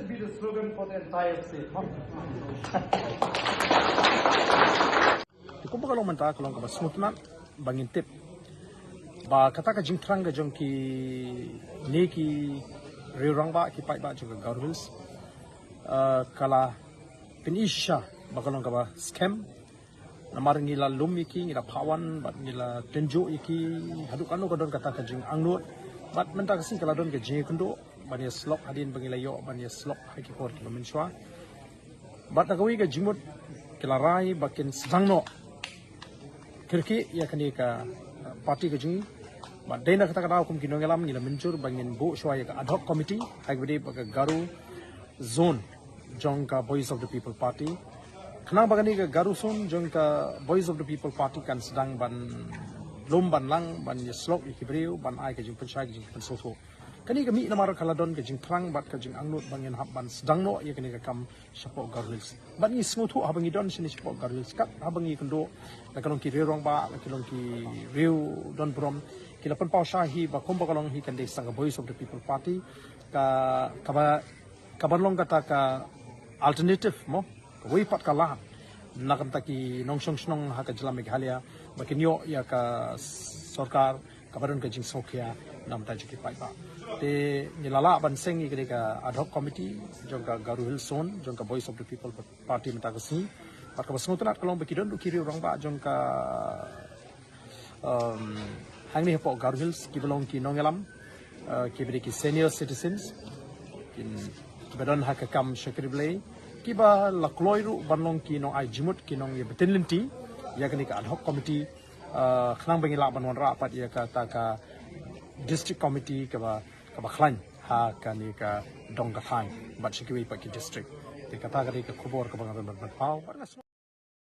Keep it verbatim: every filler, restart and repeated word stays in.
Be the slogan for the entire state. Te kumba ka long mynta ka long kaba sngewtynnat ba ngin tip ba kata ka jingthrang ka jong kine ki riew rangbah ki paidbah jong ka Garo Hills, eh, ka la pyni shisha ba ka long kaba skhem. Namar ngi la lum ïa ki, ngi la phah wan bad ngi la tynjuh ïa ki haduh katno ka don kata ka jingangnud. Bad mynta ka sngi ka la don ka jingïakynduh ban ïasyllok hadien ba ngi la ïoh ban ïasyllok ha ki por kiba mynshuwa. Bad na kawei ka jingmut ki la rai ba kin sdang noh kyrkieh ïa kane ka, uh, party ka jong ngi. Bad dei na kata ka daw kum ki nongïalam ngi la mynjur ba ngin buh shuwa ïa ka ad hoc committee ha kaba ïadei bad ka Garo zone jong ka Voice of the People Party. Khnang ba kane ka Garo zone jong ka Voice of the People Party kan sdang ban lum ban lang ban ïasyllok ïa ki briew ban ai ka jingpynshai ka jingpynsngewthuh. Kane ka mih namar ka la don ka jingthrang bad ka jingangnud ba ngin hap ban sdang noh ïa kane ka kam shapoh Garo Hills. Bad ngi sngewthuh haba ngi don shane shapoh Garo Hills kat haba ngi kynduh la ka long ki riew rangbah la ka long ki riew don burom ki la pynpaw sha hi ba kumba ka long hi kan dei sa ka Voice of the People Party ka kaba kaban long kata ka alternative mo, kawei pat ka lad na ka bynta ki nongshong shnong ha ka jylla Meghalaya ba kin ïoh ïa ka sorkar kaba don ka jingsngewkhia na ka bynta jong ki paidbah. Te ngi la lah ban seng ïa kane ka ad hoc committee jong ka Garo Hills Zone jong ka Voice of the People Party mynta ka sngi. Bad kaba sngewtynnat ka long ba ki don ruh ki riew rangbah jong ka um, hangne hapoh Garo Hills kiba long ki nongïalam, uh, kiba dei ki senior citizens, kin kiba don ha ka kam shakri Blei, kiba la kloi ruh ban long ki nongai jingmut ki nongïa ba tynlynti ïa kane ka ad hoc committee, uh, khnang ba ngin lah ban wanrah pat ïa kata ka district committee kaba kaba khlaiñ ha kane ka dong ka thaiñ bad sha kiwei pat ki district. Te kata ka dei ka khubor kaba nga don ban pynpaw bad nga